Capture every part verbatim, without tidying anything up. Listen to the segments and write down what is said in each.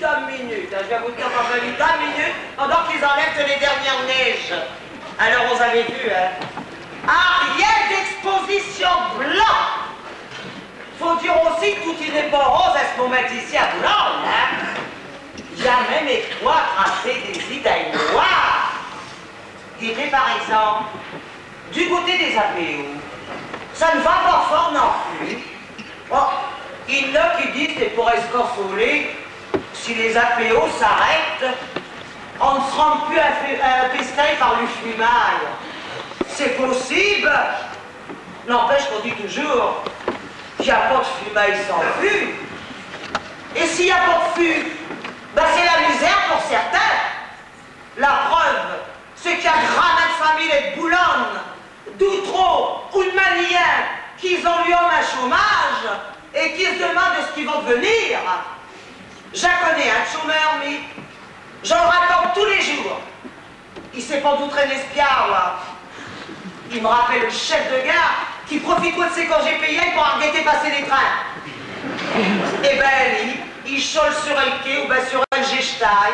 Deux minutes, hein, je vais vous dire, on va faire deux minutes pendant qu'ils enlèvent les dernières neiges. Alors, vous avez vu, hein. Arrière d'exposition blanc. Faut dire aussi que tout n'est pas rose à ce moment ici à Boulogne, hein. Il y a même de quoi attraper des idées noires. Guettez, par exemple, du côté des A P O, ça ne va pas fort non plus. Bon, il y en a qui disent que pour se consoler, si les A P O s'arrêtent, on ne sera plus infe-, infesté par le fumaille. C'est possible. N'empêche qu'on dit toujours qu'il n'y a pas de fumaille sans feu. Et s'il n'y a pas de feu, ben c'est la misère pour certains. La preuve, c'est qu'il y a grand masse de familles de Boulogne, d'Outreau ou de Manihen qui ont eu un chômage et qui se demandent ce qu'ils vont devenir. J'en connais un chômeur, mais j'en rencontre tous les jours. Il sait pas d'où traîner ses pieds, là. Il me rappelle le chef de gare qui profite de ses congés payés pour guetter passer les trains. Eh ben, lui, il chôle sur le quai ou ben sur le Gestei,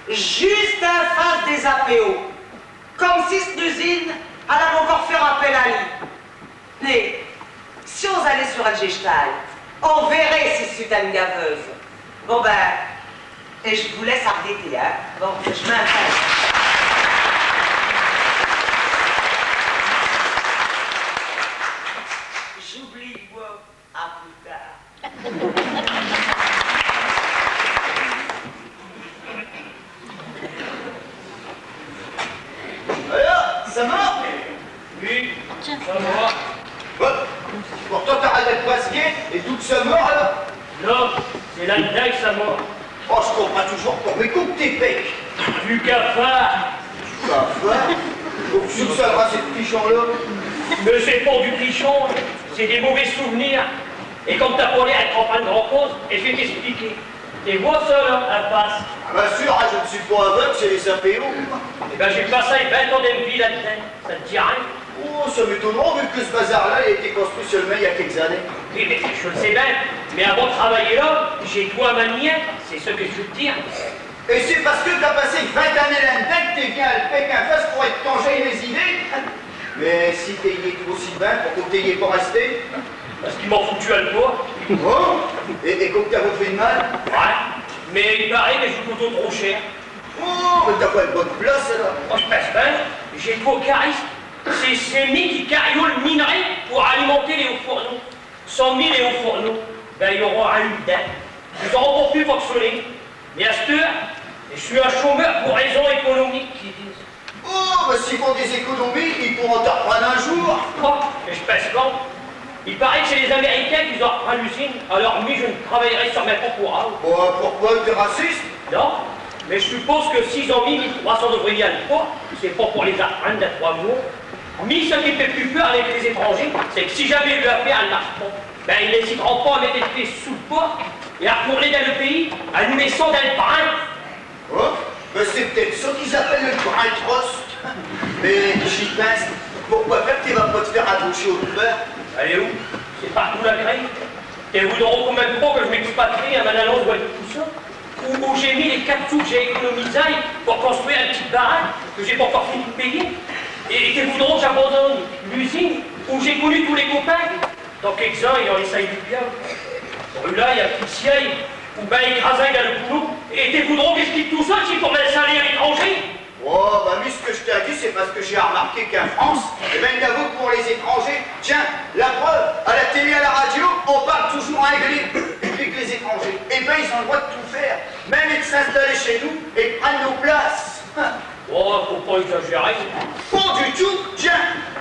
juste en face des A P O, comme si cette usine allait encore faire appel à lui. Mais si on allait sur le Gestei, on verrait si c'est une gaveuse. Bon ben, et je vous laisse arrêter, hein. Bon, je m'arrête. J'oublie, moi. À plus tard. Alors, ça mord ? Oui, ça mord. Bon. Pourtant, t'arrêtes pas de basquer et tout que ça mord, alors ? Non, c'est là-dedans que ça mord. Oh, je comprends toujours pour mes coups que t'es bec. Du cafard. Du cafard ? Pourquoi ça, ces pichons-là ? Mais c'est pas du pichon, c'est des mauvais souvenirs. Et comme t'as pas l'air d'être en train de grand cause, et je vais t'expliquer. Et vois ça, là, impasse. Ah, bien sûr, hein, je ne suis pas aveugle, c'est les A P O. Eh ben, j'ai passé vingt ans de ma vie là-dedans. Ça te dit rien ? Oh, ça m'étonnerait, vu que ce bazar-là, il a été construit seulement il y a quelques années. Oui, mais je le sais bien. Mais avant de travailler là, j'ai tout à manier, c'est ce que je veux te dire. Et c'est parce que t'as passé vingt années là-dedans que t'es venu à le bec en face pour échanger mes idées ? Mais si t'es y es aussi bien, pourquoi t'es y es pas resté ? Parce qu'ils m'ont foutu à le bois. Oh ? Et, et quoi que t'as fait de mal ? Ouais. Mais il paraît que je coûte trop cher. Oh, mais t'as pas une bonne place, alors ? Oh, je pense bien. J'ai tout au cariste. C'est, c'est mi qui carriole minerai pour alimenter les hauts fourneaux. Sans mi les hauts fourneaux, ben, il y aura un dette. Ils auront pas pu fonctionner. Mais à cette heure, je suis un chômeur pour raison économique, qu'ils disent. Oh, ben, s'ils font des économies, ils pourront te reprendre un jour. Oh, j'espère pas. Il paraît que c'est les Américains qui ont repris l'usine, alors mi, je ne travaillerai sûrement pas pour eux. Bon, pourquoi, t'es raciste ? Non, mais je suppose que s'ils ont mis mille trois cents ouvriers à le poste, c'est pas pour les reprendre dans trois mois. Mi, ce qui me fait plus peur avec les étrangers, c'est que si jamais l'affaire ne marche pas, ben, ils n'hésiteront pas à mettre le pied sous le porche et à retourner dans le pays en nous laissant dans le brin. Oh, ben, c'est peut-être ça qu'ils appellent le brin de Reuss. Mais j'y pense, pourquoi faire que tu vas pas te faire embaucher autre part ? Aller où ? C'est partout la grève. Et voudront quand même pas que je m'expatrie en m'en allant tout seul. Où, où j'ai mis les quatre sous que j'ai économisés pour construire une petite baraque que j'ai pas encore fini de payer. Et, et que voudront que j'abandonne l'usine où j'ai connu tous les copains. Tant qu'exin, il en essaye du bien. Brûlé, il y a pitié, ou ben écrasé dans le boulot. Et te voudront qu'est-ce qu'il tout seul, si pour m'installer à l'étranger. Oh, bah, mi, ce que je t'ai dit, c'est parce que j'ai remarqué qu'en France, eh ben, il n'y a que pour les étrangers. Tiens, la preuve, à la télé, à la radio, on parle toujours anglais. Et puis que les étrangers, eh ben, ils ont le droit de tout faire. Même de s'installer chez nous et de prendre nos places. Oh, faut pas exagérer. Pas du tout. Tiens,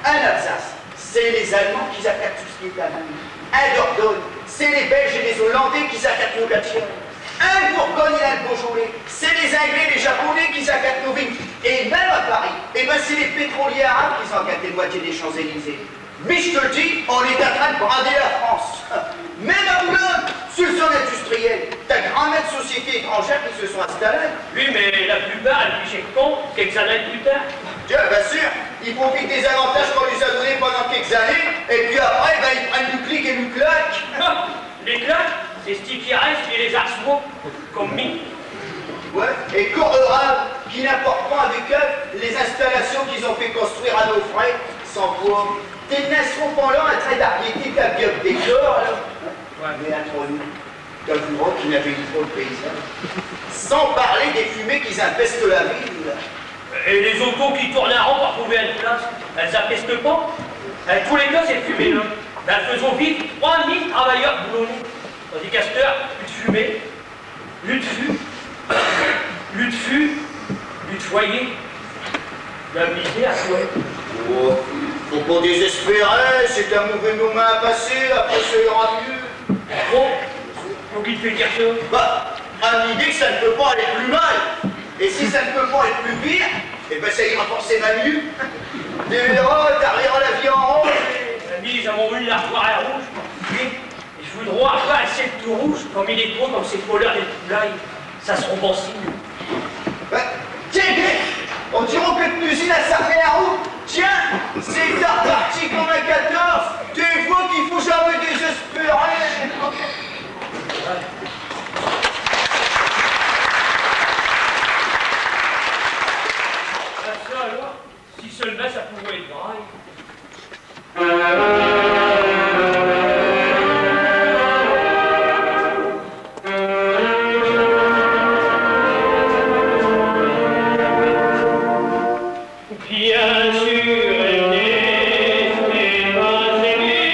en Alsace, c'est les Allemands qui attaquent tout ce qui est allemand. En Dordogne, c'est les Belges et les Hollandais qui attaquent nos catcheurs. En Bourgogne et en Beaujolais, c'est les Anglais et les Japonais qui attaquent nos vignes. Et même à Paris, eh ben, c'est les pétroliers arabes qui ont attaqué la moitié des Champs-Élysées. Mais je te le dis, on est en train de brader la France. Même à Boulogne, sur le zone industrielle, t'as grand masse de sociétés étrangères qui se sont installées. Oui, mais la plupart, elles pichaient con quelques années plus tard. Tiens, bien sûr, ils profitent des avantages qu'on leur a donnés pendant quelques années, et puis après, ben, ils prennent du clic et du clac. Les claques ? Et ch'ti qui reste, i les arçoit, comme mi. Ouais, et quo, euh, qui n'importe pas avec eux, les installations qu'ils ont fait construire à nos frais, sans quoi, te n'es pas là en train d'arbiéter ta gueule des corps, là. Ouais. Mais entre nous, t'avoueras qu'il n'avait eu trop le paysan. Sans parler des fumées qui empestent la ville. Et les autos qui tournent in rond pour trouver eune place, elles empestent pas ? En tous les cas, ces fumées-là, elles faisent vivre trois mille travailleurs boulonnés. Tandis qu'à ch't'heure, pus d'fumée, pus d'fu, pus d'fu, pus d'foyer. La misère, quoi. Oh, faut pas désespérer, c'est un mauvais moment à passer, après ça ira mieux. Bon, quo qu'i t'fait dire cha ? Bah, un idée que cha n'peut pas aller pus mal. Et si cha n'peut pas aller pus pire, eh ben cha ira forcémint mieux. Te verras, t'arriveras la vie in rose. Et... Amis, j'ai mon une l'armoire in rouge. Oui. I faudra passer l'tour rouge, comme i est gros, comme chés couleurs des poulailles. Cha s'ra bon signe. Bah, tiens, Greg, in dirot que t'n usine a s'armet in route. Tiens, ch'est arparti comme à quatorze. Te vos qu'i faut jamais désespérer. Ah, cha alors, si seulemint cha pouvoit ête vrai. Bien sûr, elle n'était pas aimée,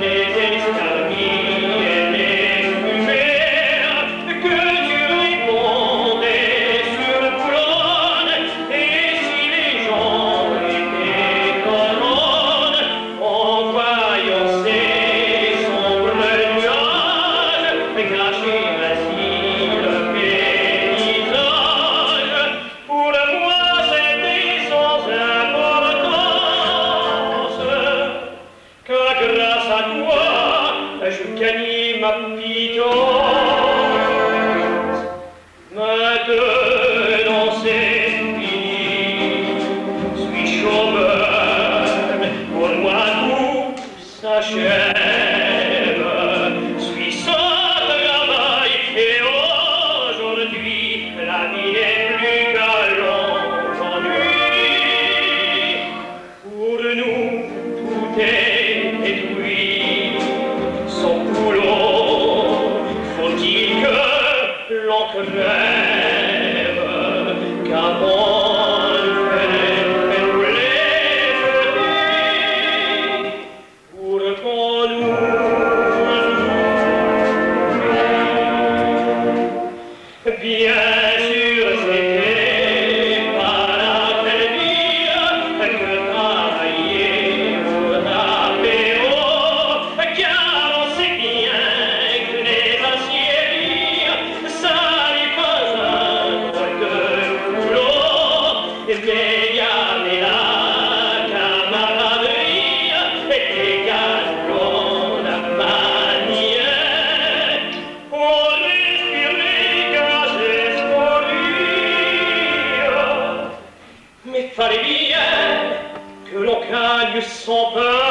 les escarmilles et les fumées, que tu répondais sur le boulon, et si les gens étaient contents, en voyant ces sombres nuages, cacher ainsi le paysage, pour moi, c'était sans importance, car grâce à toi, je gagnai ma pitance. Maintenant c'est fini, suis chômeur, pour moi tout s'achève, suis sans travail, et aujourd'hui la vie n'est plus qu'un long ennui. Pour nous, tout est détruit, sans boulot, faut-il que l'on crève, qu'avant nous les petits, pour qu'on nous oublie. Bien sûr, c'était pas la belle vie que travailler au tapéro, car on sait bien que les aciéries, ça n'est pas un drôle de boulot, mais y avait la camaraderie et les galons, la manière. Pour respirer, gaz et scorie. Mais fallait bien que l'on gagne son pain.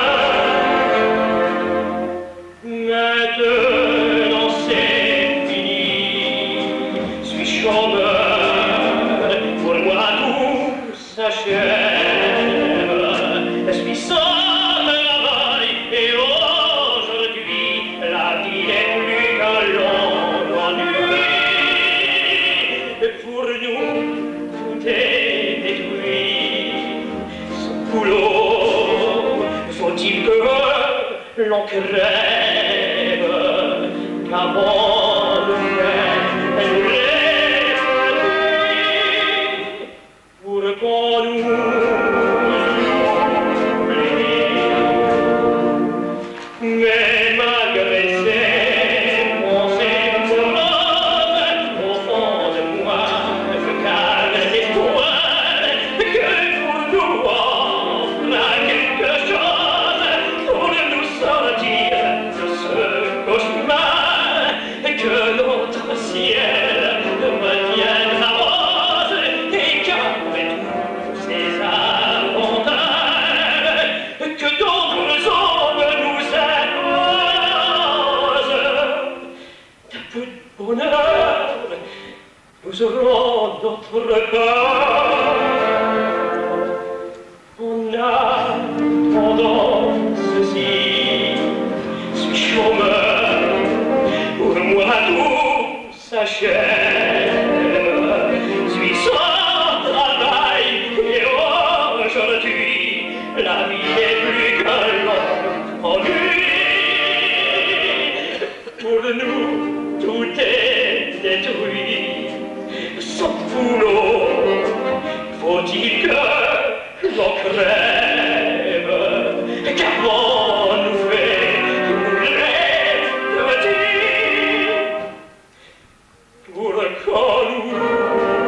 Maintenant c'est fini, suis chômeur, pour moi tout s'achève, suis sans travail, et aujourd'hui la vie n'est plus qu'un long ennui. Pour nous, tout est détruit, sans boulot, faut-il que l'on crève, qu'avant nous, elle nous laisse pour qu'on nous oublie. Mais malgré ces pensées moroses, au fond de moi, je garde l'espoir que pour nous, on fera quelque chose pour nous sortir de ce cauchemar. Bonheur, nous aurons notre part. En attendant ceci, suis chômeur, pour moi tout s'achève. Suis sans travail et aujourd'hui la vie n'est plus qu'un long ennui. Pour nous, tout est détruit. Sauf pour nous, faut-il que l'on crève, qu'avons-nous fait pour les petits, pour qu'on nous oublie.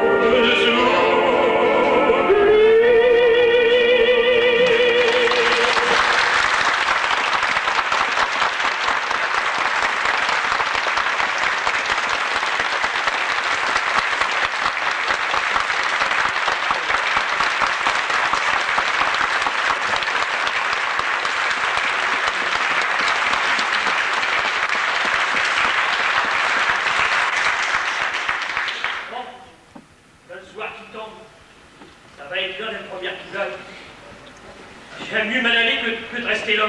Bon, le soir qui tombe, ça va être l'heure des premières couleurs. J'aime mieux m'en aller que, que de rester là.